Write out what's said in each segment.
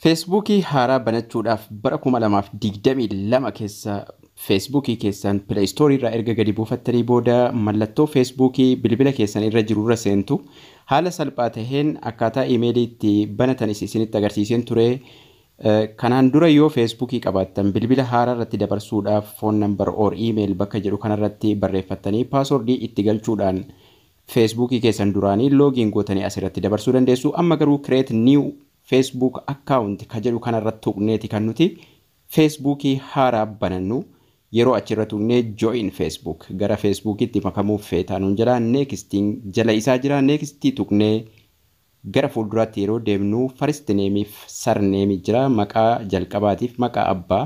Feesbuukii haaraa banachuudhaaf bara 2022 keessa Feesbuukii keessan Play Store irraa erga gadi buufattanii booda mallattoo Feesbuukii bilbila keessan irra jirurra seentu. Haala salphaa taheen akkaataa iimeelii itti banatanis isinitti agarsiiseen ture. Kanaan dura yoo Feesbuukii qabaattan, bilbila haaraa irratti dabarsuudhaaf phone number or email bakka jedhu kanarratti barreeffattanii paaswordii itti galchuudhaan Feesbuukii keessan duraanii login gootanii asirratti dabarsuu dandeessu. Amma garuu "Create new Facebook account" ka jedhu kanarratti tuqneeti kan nuti Feesbuukii haaraa banannu. Yeroo achirra tuqnee "Join Facebook", gara Feesbuukiitti makamuuf feetaa nuun jedha. Nextiin jala isaa jira. Nextii tuqnee gara fuulduraatti yeroo deemnu first nameiif surnameii jira. Maqaa jalqabaatiif maqaa abbaa.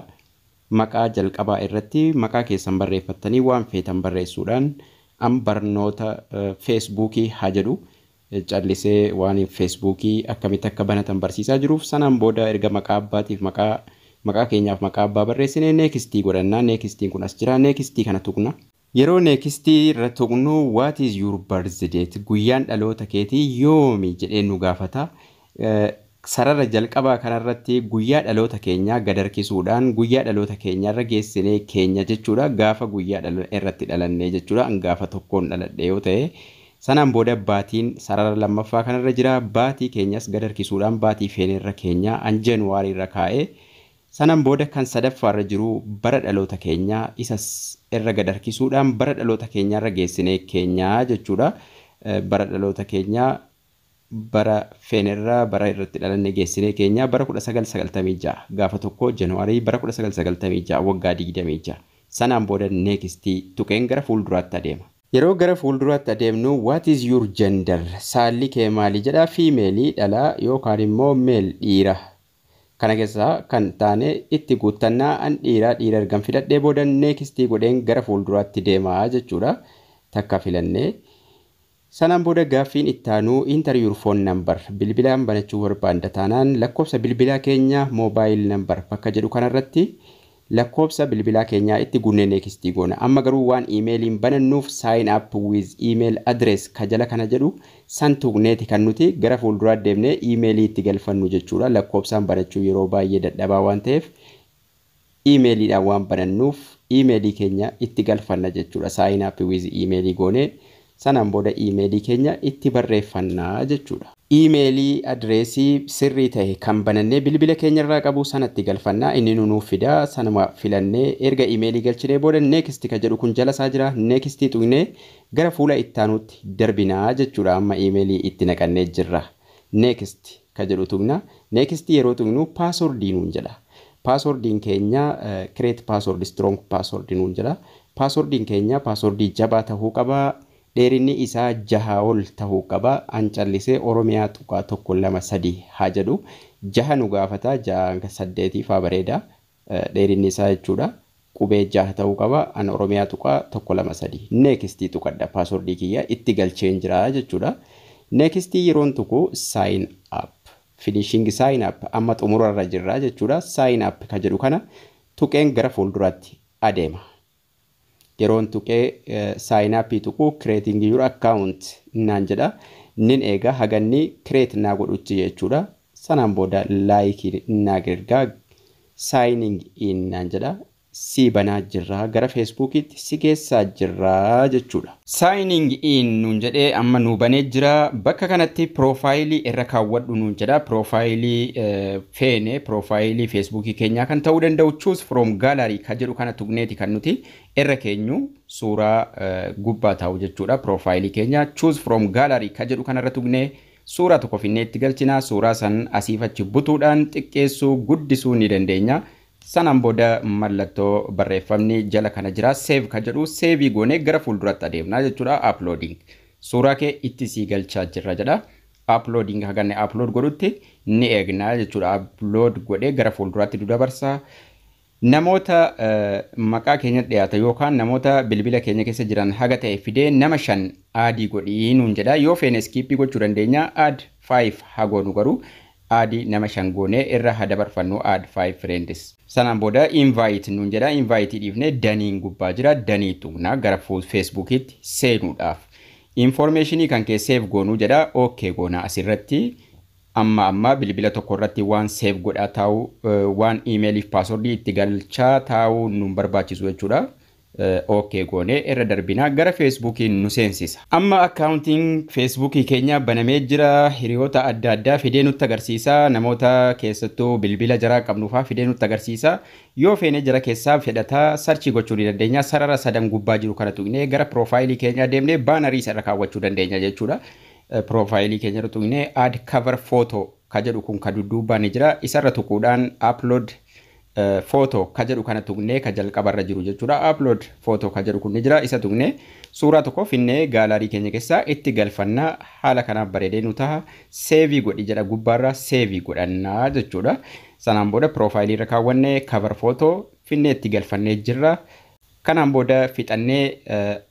Maqaa jalqabaa irratti maqaa keessan barreeffattanii waan feetan barreessuudhaan, an barnoota Feesbuukii haa jedhu, callisee waan Feesbuukii akkamitti akka banatan barsiisaa jiruuf. Sanaan booda erga maqaa abbaatiif maqaa keenyaaf maqaa abbaa barreessine, nextii godhannaa. Nextiin kun as jira. Nextii kana tuqna. Yeroo nextii irra tuqnu "What is your birth date?", guyyaan dhaloota keetii yoomi jedhee nu gaafata. Sarara jalqabaa kanarratti guyyaa dhaloota keenyaa gad harkisuudhaan guyyaa dhaloota keenyaarra geessinee keenya jechuudha. Gaafa guyyaa irratti dhalannee jechuudha. Gaafa tokkoon dhaladhe yoo ta'e, sanaan booda baatiin sarara lammaffaa kanarra jira. Baatii keenyas gad harkisuudhaan baatii feenerra keenya, an January irra kaa'ee. Sanaan booda kan sadaffaarra jiru bara dhaloota keenyaa, isas irra gad harkisuudhaan bara dhaloota keenyaarra geessinee keenyaa jechuudha. Bara dhaloota keenyaa bara feenerraa bara irratti dhalanne geessinee keenyaa, bara 1996, gaafa 1 January bara 1996, waggaa 26. Sanaan booda nextii tuqeen gara fuulduraatti adeema. Yeroo gara fuulduraatti adeemnu "What is your gender?", saalli kee maali jedha. Femaleii, dhalaa, yookaan immoo male, dhiira. Kana keessaa kan taane itti guuttannaa. An dhiiraa, dhiira ergan filadhee booda nextii godheen gara fuulduraatti deemaa jechuudha. Takka filannee. Sanaan booda gaaffiin ittaanuu "Enter your phone number", bilbilaan banachuu barbaadda taanaan lakkoofsa bilbilaa keenya mobile number bakka jedhu kanarratti lakkoofsa bilbilaa keenyaa itti guunnee nextii goona. Amma garuu waan iimeeliin banannuuf "Sign up with email address" ka jala kana jedhu san tuqneeti kan nuti gara fuulduraa deemnee iimeelii itti galfannu jechuudha. Lakkoofsaan banachuu yeroo baay'ee dadhabaa waan ta'eef, iimeeliidhaan waan banannuuf iimeelii keenya itti galfanna jechuudha. Sign up with emailii goonee sanaan booda iimeelii keenya itti barreeffannaa jechuudha. Iimeelii adreesii sirrii ta'e kan banannee bilbila keenya irraa qabu sanatti galfannaa, inni nuuf fidaa. Sanuma filannee erga iimeelii galchinee booda next ka jedhu kun jala isaa jira. Nextii tuqnee gara fuula ittaanutti darbinaa jechuudha. Amma iimeelii itti naqannee jirra. Next ka jedhu tuqna. Next yeroo tuqnu paaswordii nuun jedha. Paaswordiin keenya "Create password, strong password" nuun jedha. Paaswordiin keenya paaswordii jabaa ta'uu qaba. Dheerinni isaa 6 ol ta'uu qaba. An callisee Oromiyaa tuqaa 1 2 3 haa jedhu. 6 nu gaafata, 6 hanga 8 faa bareeda. Dheerinni isaa jechuudha. Qubee 6 ta'uu qaba. An Oromiyaa tuqaa 1 2 3. Nextii tuqadha, paaswordii kiyya itti galcheen jira jechuudha. Nextii yeroon tuqu sign up. Finishing sign up, amma xumurarra jirra jechuudha. Sign up ka jedhu kana tuqeen gara fuulduraatti adeema. Yeroon tuqee sign up tuqu "Creating your account" naan jedha. Nin eega haganni create naa godhutti jechuudha. Sanaan booda likeii naa ergaa, "Signing in" naan jedha. Si banaa jirra, gara Feesbuukiitti si geessaa jirra jechuudha. "Signing in" nuun jedhee amma nu banee jira. Bakka kanatti piroofaayilii irra kaawwadhu nuun jedha. Piroofaayilii feene, piroofaayilii Feesbuukii keenyaa kan ta'uu danda'u, "Choose from gallery" ka jedhu kana tuqneeti kan nuti irra keenyu, suuraa gubbaa taa'u jechuudha. Piroofaayilii keenya "Choose from gallery" ka jedhu kanarra tuqnee suuraa tokko finnee itti galchina. Suuraa san asiif achi butuudhaan xiqqeessuu, guddisuu ni dandeenya. Sanaan booda mallattoo barreeffamni jala kana jira. "Save" ka jedhu saveii goonee gara fuulduratti adeemna jechuudha. Uploading. Suuraa kee itti sii galchaa jirra jedha. Uploading haganne upload godhutti ni eegna jechuudha. Upload godhee gara fuulduraatti nu dabarsa. Namoota maqaa keenya dhiyaata yookaan namoota bilbila keenya keessa jiran haga ta'e fidee nama 5 addii godhii nuun jedha. Yoo feene skipii gochuu dandeenya. Add 5 haa goonu, garuu addii nama 5 goonee irra haa dabarfannu, add 5 friends. Sanaan booda "Invite" nuun jedha. Invite dhiifnee doneiin gubbaa jira. Doneii tuqnaa gara Feesbuukiitti seenuudhaaf. Informationii kan kee save goonuu jedha. Okay goona asirratti. Amma amma bilbila tokko irratti waan save godhaa taa'u, waan iimeeliif paaswordii itti galchaa taa'u nu barbaachisu jechuudha. Okay goonee irra darbinaa, gara Feesbuukii nu seensisa. Amma akkaawuntiin Feesbuukii keenya banamee jira. Hiriyoota adda addaa fidee nutti agarsiisa. Namoota keessattuu bilbila jaraa qabnuufaa fidee nutti agarsiisa. Yoo feene jara keessaa fedhataa search gochuu ni dandeenya. Sarara sadan gubbaa jiru kana tuqnee gara piroofaayilii keenyaa deemnee baanarii isa irra kaawwachuu dandeenya jechuudha. Piroofaayilii keenya irra tuqnee "add cover photo" ka jedhu kun ka dudduubaan ni jira. Isarra tuquudhaan "upload photo" ka jedhu kana tuqnee, ka jalqabarra jiru jechuudha. "Upload photo" ka jedhu kun ni jira. Isa tuqnee suuraa tokko finnee gaalaarii keenya keessaa itti galfannaa, haala kanaaf bareedee nu taha. "Save godhi" jedha gubbaarra, save godhannaa jechuudha. Sanaan booda piroofaayilii irra kaawwannee cover photo finnee itti galfannee jirra. Kanaan booda fixannee,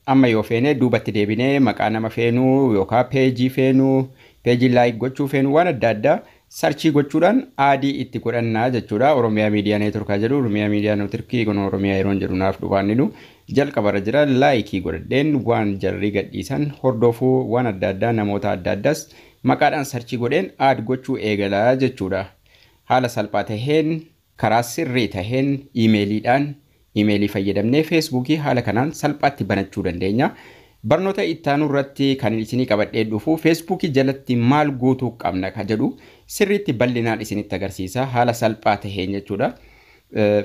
amma yoo feene duubatti deebinee maqaa nama feenuu yookaan peejii feenuu, peejii like gochuu feenuu, waan adda addaa search gochuudhaan add itti godhannaa jechuudha. Oromiyaa Miidiyaa Neetworkaa jedhu, Oromiyaa Miidiyaa Neetworkii kun Oromiyaa yeroon jedhu naaf dhufaanninu jalqabarra jira. Like godhadheen waan jarri gadhiisan hordofuu, waan adda addaa, namoota adda addaas maqaadhaan search godheen add gochuu eegalaa jechuudha. Haala salphaa taheen, karaa sirrii taheen, iimeeliidhaan, iimeelii fayyadamnee Feesbuukii haala kanaan salphaatti banachuu dandeenya. Barnoota ittaanuu irratti kan isinii qabadhee dhufu Feesbuukii jalatti maal guutuu qabna ka jedhu sirriitti bal'inaan isinitti agarsiisa haala salphaa taheen jechuudha.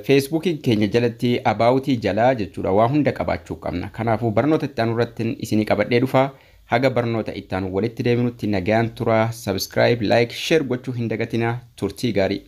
Feesbuukii keenya jalatti about jalaa jechuudha waa hunda qabaachuu qabna. Kanaafuu barnoota ittaanuu irratti isinii qabadhee dhufa. Haga barnoota ittaanu walitti deebinutti nagaan tura. Subscribe, like, share gochuu hin dagatinaa. Turtii gaarii.